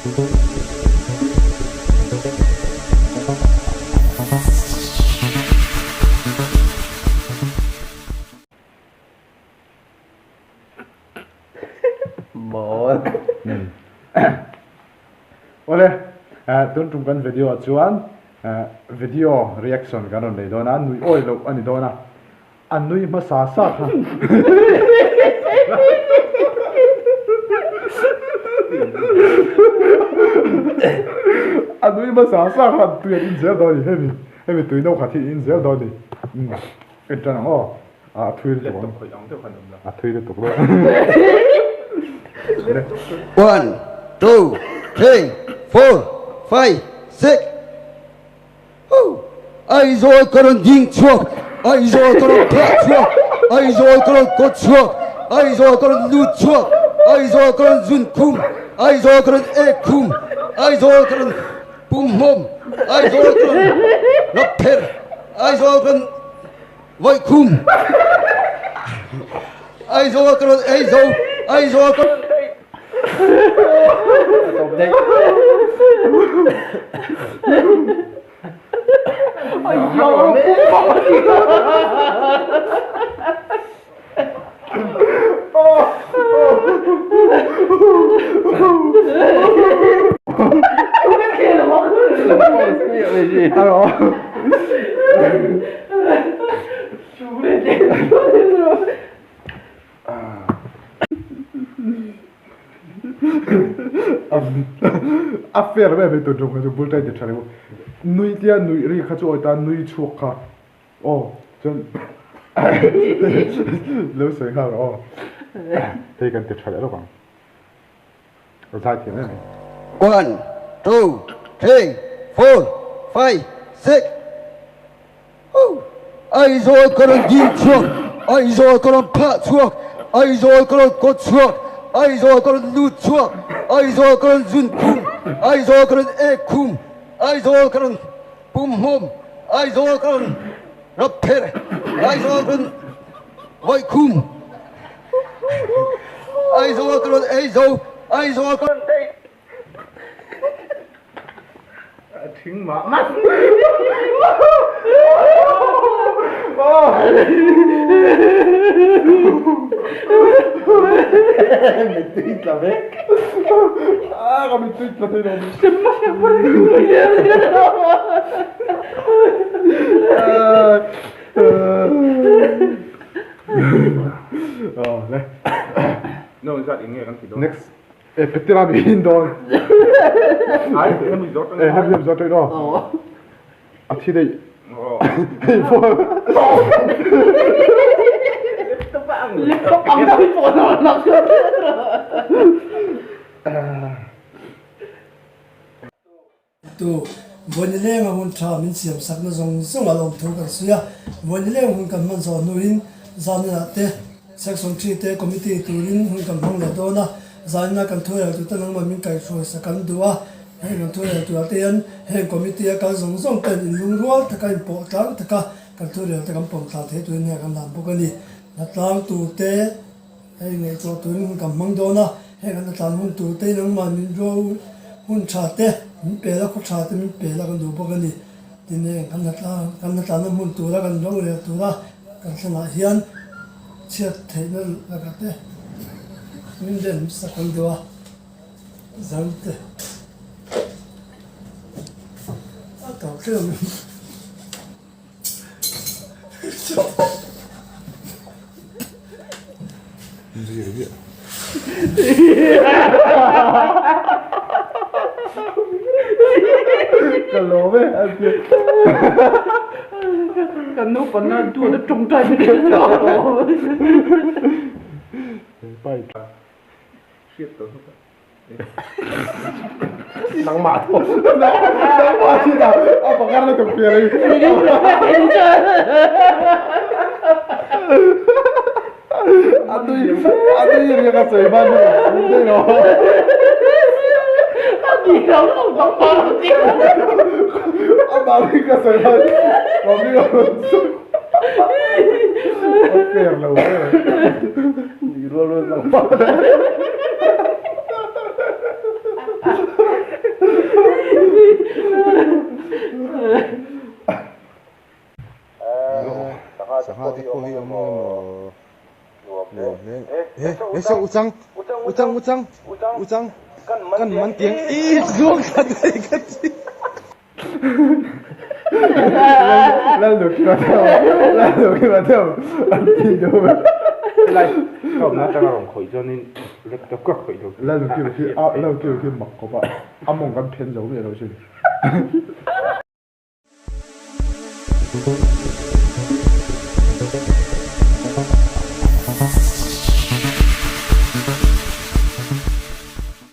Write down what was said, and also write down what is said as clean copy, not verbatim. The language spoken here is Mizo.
Mawl. Awle, tun tum kan video ah chuan video reaction kan rawn nei dawn a, nui awi loh a ni dawn a, a nui hmasa sa kha. A nui hmasa sa kha tui an in zel dawn a ni, hemi hemi tui no khat hi in zel dawn a ni. En tan ang aw. A thui lutuk ang. A thui lutuk dawn. One, two, three, four, five, six. Hoo! Aizawl ka rawn ding chhuak, Aizawl ka rawn phah chhuak, Aizawl ka rawn kawt chhuak, Aizawl ka rawn lut chhuak, Aizawl ka rawn zun khum, Aizawl ka rawn ek khum, Aizawl ka rawn pum hmawm, Aizawl ka rawn rap pher, Aizawl ka rawn Vawi khum Aizawl ka rawn ei zo Aizawl ka rawn ei A fair em em tun tum kha chu bul ṭai ti ṭha lo. Nui tia nuih ri kha chu awi ta nui chhuak kha aw chuan lo sawi nghal rawh aw. Hei kan ti ṭha leh lawk ang. A zai thiam em em. One, two, three, four, five, six. Hoo! Aizawl ka rawn ding chhuak, Aizawl ka rawn phah chhuak, Aizawl ka rawn kawt chhuak, Aizawl ka rawn lut chhuak, Aizawl ka rawn zun khum, Aizawl ka rawn ek khum, Aizawl ka rawn pum hmawm, Aizawl ka rawn rap pherh, Aizawl ka rawn vawih khum, Aizawl ka rawn ei zo, Aizawl ka rawn ei. A thing mah mah. Mittui tla vek. Ah, ka mittui tla thei lo. Oh, le. No, zat in nge kan ti dawn. Next. E petira mi in dawn. Ai, hemi zawt E hemi zawt tawh no. A thi dei. Hei phone. Laptop ang dami po na anak ko. Tu, Vawinnileng a hun tha min siam sakna zawng zawng a lawm thu kan sawi a, Vawinnileng hun kan hman zawh hnuin zaninah te Section thi te Committee turin hun kan hmang leh dawn a, zanina kan thuairel tute nangmah min kaihhruai sak an duh a, heng kan thuairel turah te hian heng Committee a kal zawng zawng ten inlungrual taka inpawh tlang taka kan thuairel te kan pawm tlang thei turin heng kan hlan bawk a ni. Hnatlang turte Hei ngaihtuah turin hun kan hmang dawn a, heng an atlan hun tur te nangmah min ro hun tha te min pe la, khaw tha te min pe la kan duh bawk a ni. Tin heng kan atlan kan atlanna hmun tura kan rorel tura kan thlenah hian chhiat theihna lakah te min ren sak kan duh a, zan te a tawp thleng ang. Ka lawm e a ti. Kan naupang na duat a tawngtai na kher tawh a lawm. Pai. Hriat tawh hnuk a. Nangmah tho. Nangmah chin ah a pakar na tuk pial hi. A tui a tui riak a sawi hman ni dei lo. A ni lo lo nangmah lo ti. A mah hi ka sawi hman ka mi a rawn sawi. A fair lo e. Ni rual rual nangmah. He so uchang uchang uchang uchang kan man tiang i zuang khat hei ka ti. Lalnu kima theu Lalnu kima theu an ti deuh vek. Helai ka awmna atanga rawn khawih chuanin laptop ka khawih lo. Lalnu kima khi Lalnu kima khi mak khawp a a mawng kan phen zo miah lo sin.